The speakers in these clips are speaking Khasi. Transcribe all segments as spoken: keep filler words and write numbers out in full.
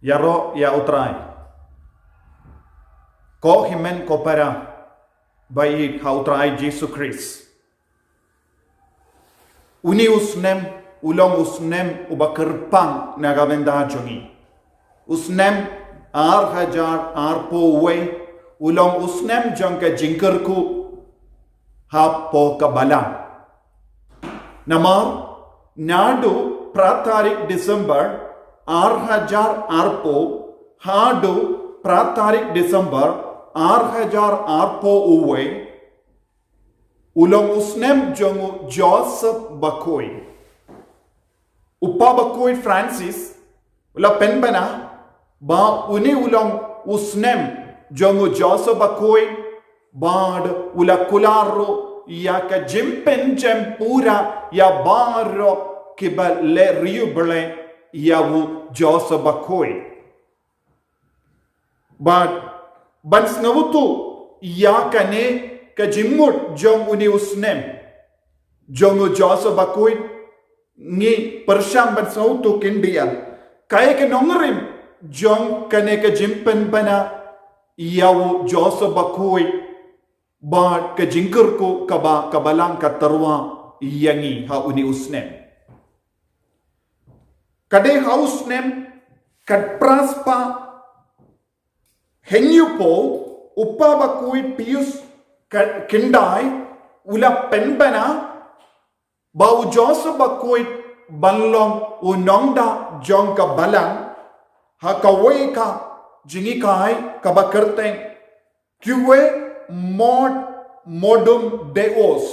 Ïaroh ïa U Trai. Ko hynmen ko para ba ïeit ha U Trai Jisu Khrist. Une u snem u long u snem uba kyrpang na ka bynta jong ngi. U snem ar hajar arphew wei u long u snem jong ka jingkyrkhu hapoh ka balang. Namar naduh phra tarik December ar hajar arphew haduh phra tarik December ar hajar arphew wei u long u snem jong u Joseph Bakhuid. U Papa Bakhuid Francis u la pynbna ba une u long u snem jong u Joseph Bakhuid bad u la kular ruh ïa ka jingpynjem pura ïa baroh kiba leh riewblei ïa u Joseph Bakhuid. Bad ban sngewthuh ïa kane ka jingmut jong une u snem jong u Joseph Bakhuid, ngi pyrshang ban sngewthuh khyndiat kaei ka nongrim jong kane ka jingpynbna ïa u Joseph Bakhuid bad ka jingkyrkhu kaba ka balang ka tyrwa ïa ngi ha une u snem. Ka dei ha u snem khatphra spah hynñiewphew u Papa Bakhuid Pius ka khyndai u la pynbna ba u Joseph Bakhuid ban long u nongda jong ka balang ha kawei ka jinghikai kaba kyrteng Quae Mod Modum Deus,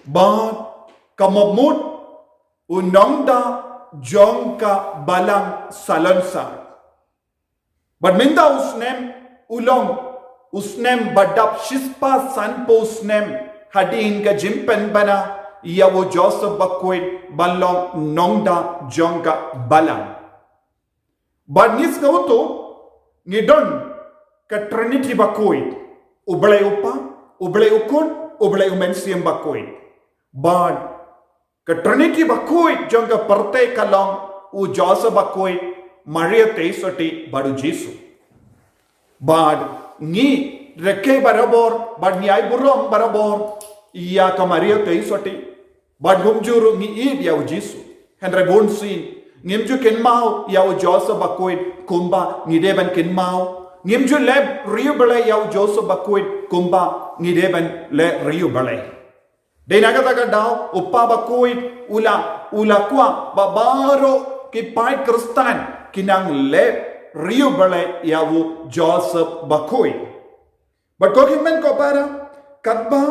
bad ka mut u nongda jong ka balang salonsar. Bad mynta u snem u long u snem ba dap shispah sanphew snem hadien ka jingpynbna ïa u Joseph Bakhuid ban long nongda jong ka balang. Bad ngi sngewthuh ngi don ka Trinity Bakhuid, U Blei U Kpa, U Blei U Khun, U Blei U Mynsiem Bakhuid. Bad ka Trinity Bakhuid jong ka pyrthei ka long u Joseph Bakhuid, Maria Theisotti bad u Jisu. Bad ngi rakhe barabor bad ngi ai burom barabor ïa ka Maria Theisotti. Bad kumjuh ruh ngi ïeit ïa u Jisu. Hynrei bunsien ngim ju kynmaw ïa u Joseph Bakhuid kumba ngi dei ban kynmaw. Ngim ju leh riewblei ïa u Joseph Bakhuid kumba ngi dei ban leh riewblei. Dei na kata ka daw u Papa Bakhuid u la u la kwah ba baroh ki paid Khristan ki nang leh riewblei ïa u Joseph Bakhuid. Bad ko hynmen ko para, katba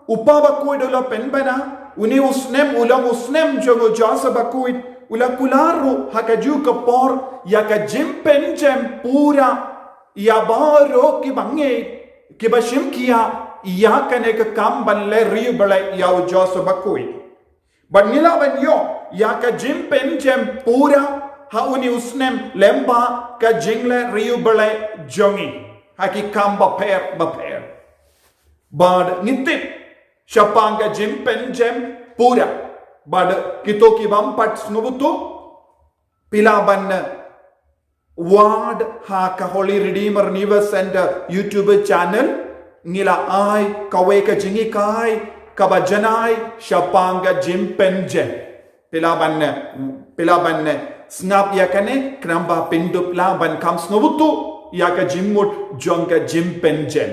u Papa Bakhuid u la pynbna une u snem u long u snem jong u Joseph Bakhuid, u la kular ruh ha kajuh ka por ïa ka jingpynjem pura ïa baroh kiba ngeit kiba shim khia ïa kane ka kam ban leh riewblei ïa u Joseph Bakhuid. Bad ngi lah ban ïoh ïa ka jingpynjem pura ha une u snem lyngba ka jingleh riewblei jong ngi ha ki kam bapher bapher. Bad ngi tip shaphang ka jingpynjem pura. Bad kito ki bym pat sngewthuh, phi lah ban wad ha ka Holy Redeemer Universe Center YouTube channel, ngi la ai kawei ka jinghikai kaba janai shaphang ka jingpynjem. Phi lah ban phi lah ban sngap ïa kane khnang ba phin dup lah ban kham sngewthuh ïa ka jingmut jong ka jingpynjem.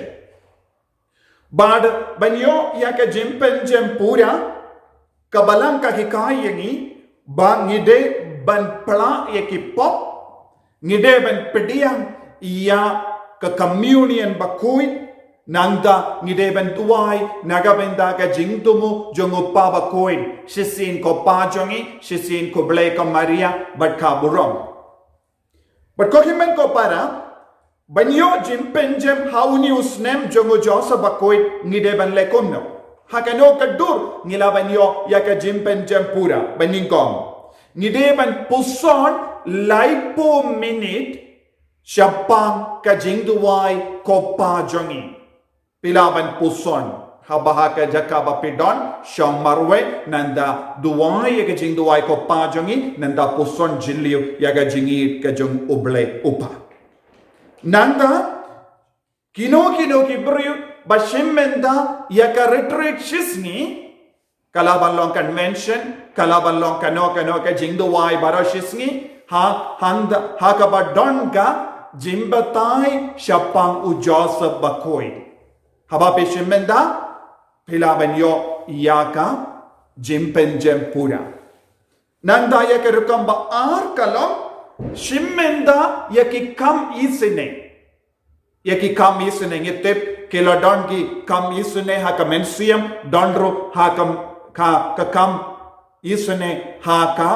Bad ban ïoh ïa ka jingpynjem pura, ka balang ka hikai ïa ngi ba ngi dei ban phla ïa ki pop, ngi dei ban pdiang ïa ka communion bakhuid, nangta ngi dei ban duwai na ka bynta ka jingthmu jong u Papa Bakhuid, shisien ko Pa jong ngi, shisien ko Blei, ko Maria bad ka burom. Bad ko hynmen ko para, ban ïoh jingpynjem ha une u snem jong u Joseph Bakhuid ngi dei ban leh kumno? Ha kano ka dur ngi lah ban ïoh ïa ka jingpynjem pura? Ba nyngkong, ngi dei ban puson laiphew minit shaphang ka jingduwai ko Pa jong ngi. Phi lah ban puson. Haba ha ka jaka ba phi don, shong marwei, nangta duwai ïa ka jingduwai ko Pa jong ngi, nangta puson jylliew ïa ka jingïeit ka jong U Blei U Kpa. Nangta, kino kino ki briew ba shim bynta ïa ka retreat shisngi, ka lah ban long convention, ka lah ban long kano kano ka jingduwai baroh shisngi, ha, hangta, ha kaba don ka jingbatai shaphang u Joseph Bakhuid. Haba phi shim bynta, phi lah ban ïoh ïa ka jingpynjem pura. Nangta ïa ka rukom ba ar ka long, shim bynta ïa ki kam isynei. Ïa ki kam isynei, ngi tip ki la don ki kam isynei ha ka mynsiem, don ruh ha ka, ka, ka kam isynei ha ka,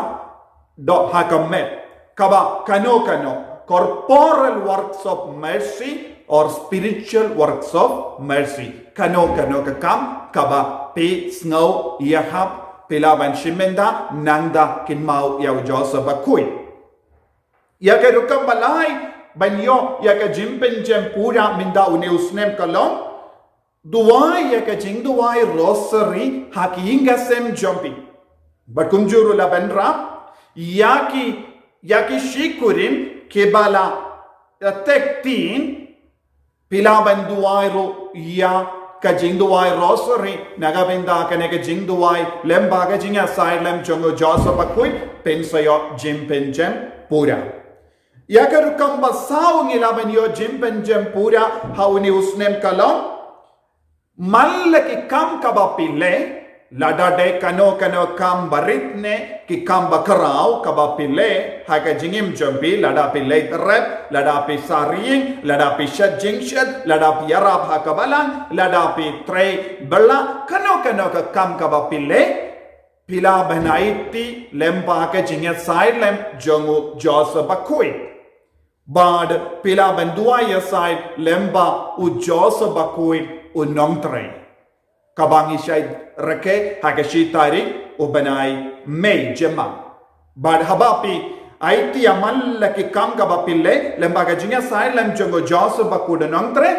doh ha ka met. Kaba kano kano, corporal works of mercy or spiritual works of mercy. Kano kano ka kam kaba phi sngew ïahap, phi lah ban shim bynta nangta kynmaw ïa u Joseph Bakhuid. Ïa ka rukom ba lai ban ïoh ïa ka jingpynjem pura mynta une u snem ka long, duwai ïa ka jingduwai rosary ha ki ïing ki sem jong phi. Bad kumjuh ruh lah ban rap ïa ki, ïa ki shikurim kiba la tek tin, phi lah ban duwai ruh ïa ka jingduwai rosary na ka bynta kane ka jingduwai lem bad ka jingïasaid lem jong u Joseph Bakhuid, phin sa ïoh jingpynjem pura. Ïa ka rukom ba saw ngi lah ban ïoh jingpynjem pura ha une u snem ka long, man la ki kam kaba phi leh, lada dei kano kano kam barit ne ki kam bakhraw kaba phi leh ha ka jingim jong phi, lada phi leit rep, lada phi sah ïing, lada phi shet jingshet, lada phi ïarap ha ka balang, lada phi trei bylla, kano kano ka kam kaba phi leh, phi lah ban aiti lem bad ka jingïasaid lem jong u Joseph Bakhuid. Bad phi lah ban duwai ïasaid lem bad u Joseph Bakhuid u nongtrei. Kaba ngi shait rakhe ha ka shi tarik u bnai May jymmang. Bad haba phi aiti ïa man la ki kam kaba phi leh lem bad ka jingïasaid lem jong u Joseph Bakhuid u nongtrei,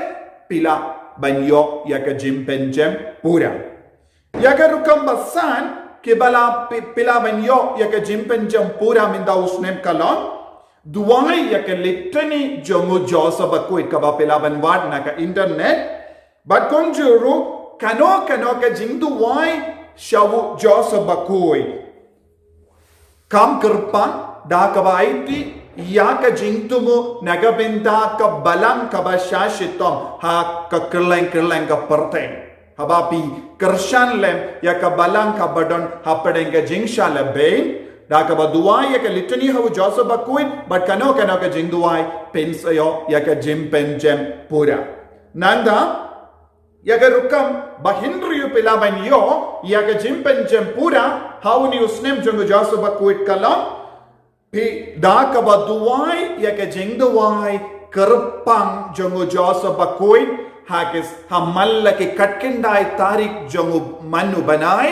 phi lah ban ïoh ïa ka jingpynjem pura. Ïa ka rukom ba san kiba lah phi, phi lah ban ïoh ïa ka jingpynjem pura mynta u snem ka long, duwai ïa ka litany jong u Joseph Bakhuid kaba phi lah ban wad na ka internet. Bad kumjuh ruh kano kano ka jingduwai sha u Joseph Bakhuid. Kam kyrpang da kaba aiti ïa ka jingthmu na ka bynta ka balang kaba sha shitom ha ka kylleng kylleng ka pyrthei. Haba phi kyrshan lem ïa ka balang kaba don hapdeng ka jingsha lehbeiñ, da kaba duwai ïa ka litany ha u Joseph Bakhuid, bad kano kano ka jingduwai phin sa ïoh ïa ka jingpynjem pura. Nangta ïa ka rukom ba hynriew phi lah ban ïoh ïa ka jingpynjem pura ha une u snem jong u Joseph Bakhuid ka long, phi da kaba duwai ïa ka jingduwai kyrpang jong u Joseph Bakhuid ha ki, ha man la ki khatkhyndai tarik jong u man u bnai,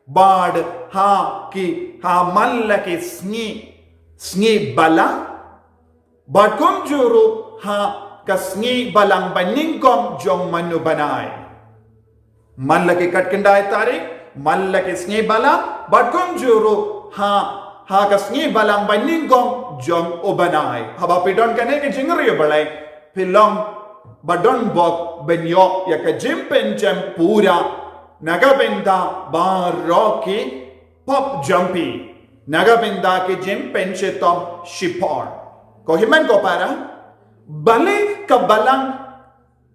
bad ha ki, ha man la ki sngi, sngi balang, bad kumjuh ruh ha ka sngi balang banyngkong jong man u bnai. Man la ki khatkhyndai tarik, man la ki sngi balang, bad kumjuh ruh ha, ha ka sngi balang banyngkong jong u bnai. Haba phi don kane ka jingriewblei, phi long ba donbok ban ïoh ïa ka jingpynjem pura na ka bynta baroh ki pop jong phi, na ka bynta ki jingpynshitom shipor. Ko hynmen ko para, balei ka balang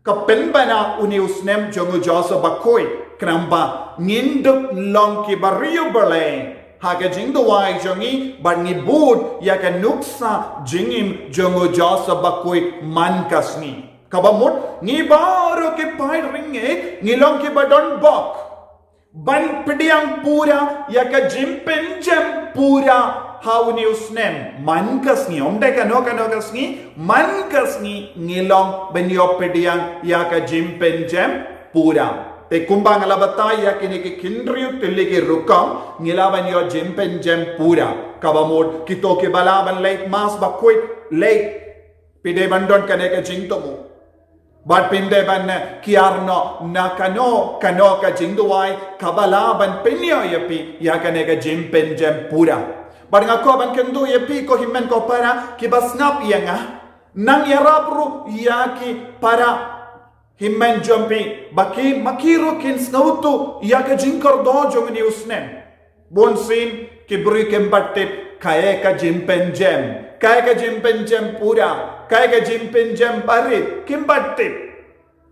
ka pynbna une u snem jong u Joseph Bakhuid, khnang ba ngin dup long kiba riewblei ha ka jingduwai jong ngi, bad ngi bud ïa ka nuksa jingim jong u Joseph Bakhuid man ka sngi. Kaba mut ngi baroh ki paid ri ngi, ngi long kiba donbok ban pdiang pura ïa ka jingpynjem pura ha une u snem man ka sngi. Ym dei kano kano ka sngi, man ka sngi ngi long ban ïoh pdiang ïa ka jingpynjem pura. Te kumba nga la batai ïa kine ki khynriew tylli ki rukom ngi lah ban ïoh jingpynjem pura. Kaba mut kito kiba lah ban leit Mass Bakhuid, leit, phi dei ban don kane ka jingthmu. Bad phin dei ban kiar noh na kano kano ka jingduwai kaba lah ban pynïoh ïa phi ïa kane ka jingpynjem pura. Bad nga kwah ban kynduh ïa phi ko hynmen ko para kiba sngap ïa nga, nang ïarap ruh ïa ki para hynmen jong phi ba ki ma ki ruh kin sngewthuh ïa ka jingkordor jong une u snem. Bunsien ki briew kim pat tip kaei ka jingpynjem, kaei ka jingpynjem pura, kaei ka jingpynjem barit, kim pat tip.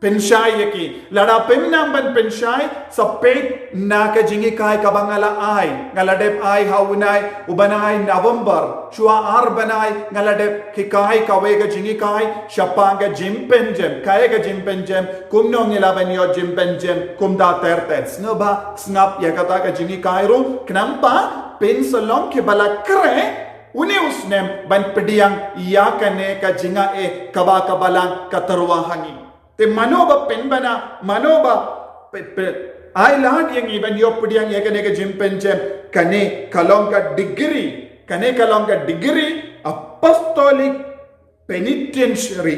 Pynshai ïa ki, lada phim nang ban pynshai, sa peit na ka jinghikai kaba nga la ai, nga la dep ai ha u bnai, u bnai November, shuwa ar bnai nga la dep hikai kawei ka jinghikai shaphang ka jingpynjem, kaei ka jingpynjem, kumno ngi lah ban ïoh jingpynjem kumta ter ter. Sngewbha sngap ïa kata ka jinghikai ruh, khnang ba phin sa long kiba la khreh une u snem ban pdiang ïa kane ka jingai kaba ka Balang ka tyrwa ha ngi. Te mano ba pynbna, mano ba pe, pe, ai lad ïa ngi ban ïoh pdiang ïa kane ka jingpynjem, kane ka long ka degree, kane ka long ka degree Apostolic Penitentiary.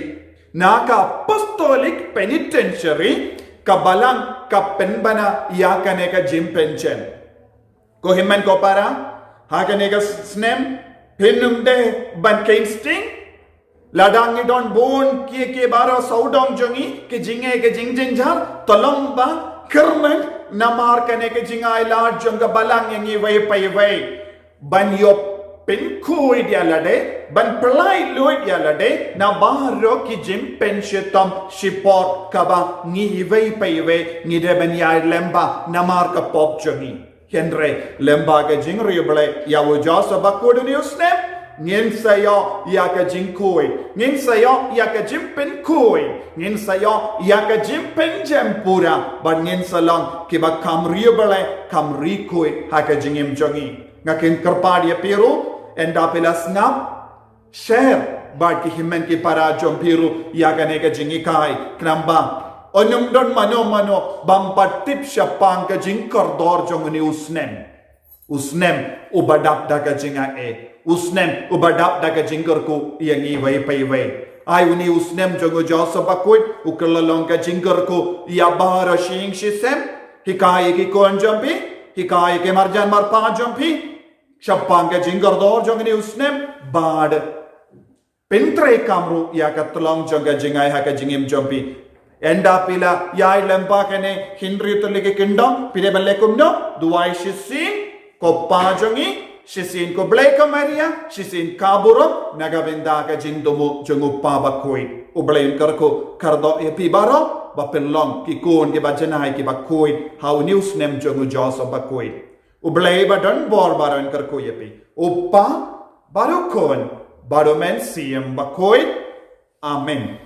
Na ka Apostolic Penitentiary ka Balang ka pynbna ïa kane ka jingpynjem. Ko hynmen ko para, ha kane ka snem phin ym dei ban kheiñ sting. Lada ngi don bun kiei kiei baroh sawdong jong ngi, ki jingeh ki jingjynjar, to long ba kyrmen namar kane ka jingai lad jong ka Balang ïa ngi iwei pa iwei, ban ïoh pynkhuid ïa lade, ban pyllait luid ïa lade na baroh ki jingpynshitom shipor kaba ngi iwei pa iwei ngi dei ban ïaid lyngba namar ka pop jong ngi. Hynrei lyngba ka jingriewblei ïa u Joseph Bakhuid une u snem, ngin sa ïoh ïa ka jingkhuid, ngin sa ïoh ïa ka jingpynkhuid, ngin sa ïoh ïa ka jingpynjem pura, bad ngin sa long kiba kham riewblei, kham riewkhuid ha ka jingim jong ngi. Nga kyrpad ïa phi ruh, ynda phi la sngap, share bad ki hynmen ki para jong phi ruh ïa kane ka jinghikai, khnang ba un ym don mano mano bym pat tip shaphang ka jingkordor jong une u snem. U snem uba dap da ka jingai, u snem uba dap da ka jingkyrkhu ïa ngi iwei pa iwei. Ai une u snem jong u Joseph Bakhuid u kylla long ka jingkyrkhu ïa baroh shi ïing shi sem. Hikai ïa ki khun jong phi, hikai ïa ki marjan marpa jong phi shaphang ka jingkordor jong une u snem, bad pyntreikam ruh ïa ka tyllong jong ka jingai ha ka jingim jong phi. Ynda phi la ïaid lyngba kane hynriew tylli ki kyndong, phi dei ban leh kumno? Duwai shisien ko Pa jong ngi, shisien ko Blei ko Maria, shisien ka burom, na ka bynta ka jingthmu jong u Pa Bakhuid. U Blei un kyrkhu kyrdoh ïa phi baroh ba phin long ki khun kiba janai kiba khuid ha une u snem jong u Joseph Bakhuid. U Blei ba don bor baroh un kyrkhu ïa phi. U Pa, bad u Khun, bad u Mynsiem Bakhuid. Amen.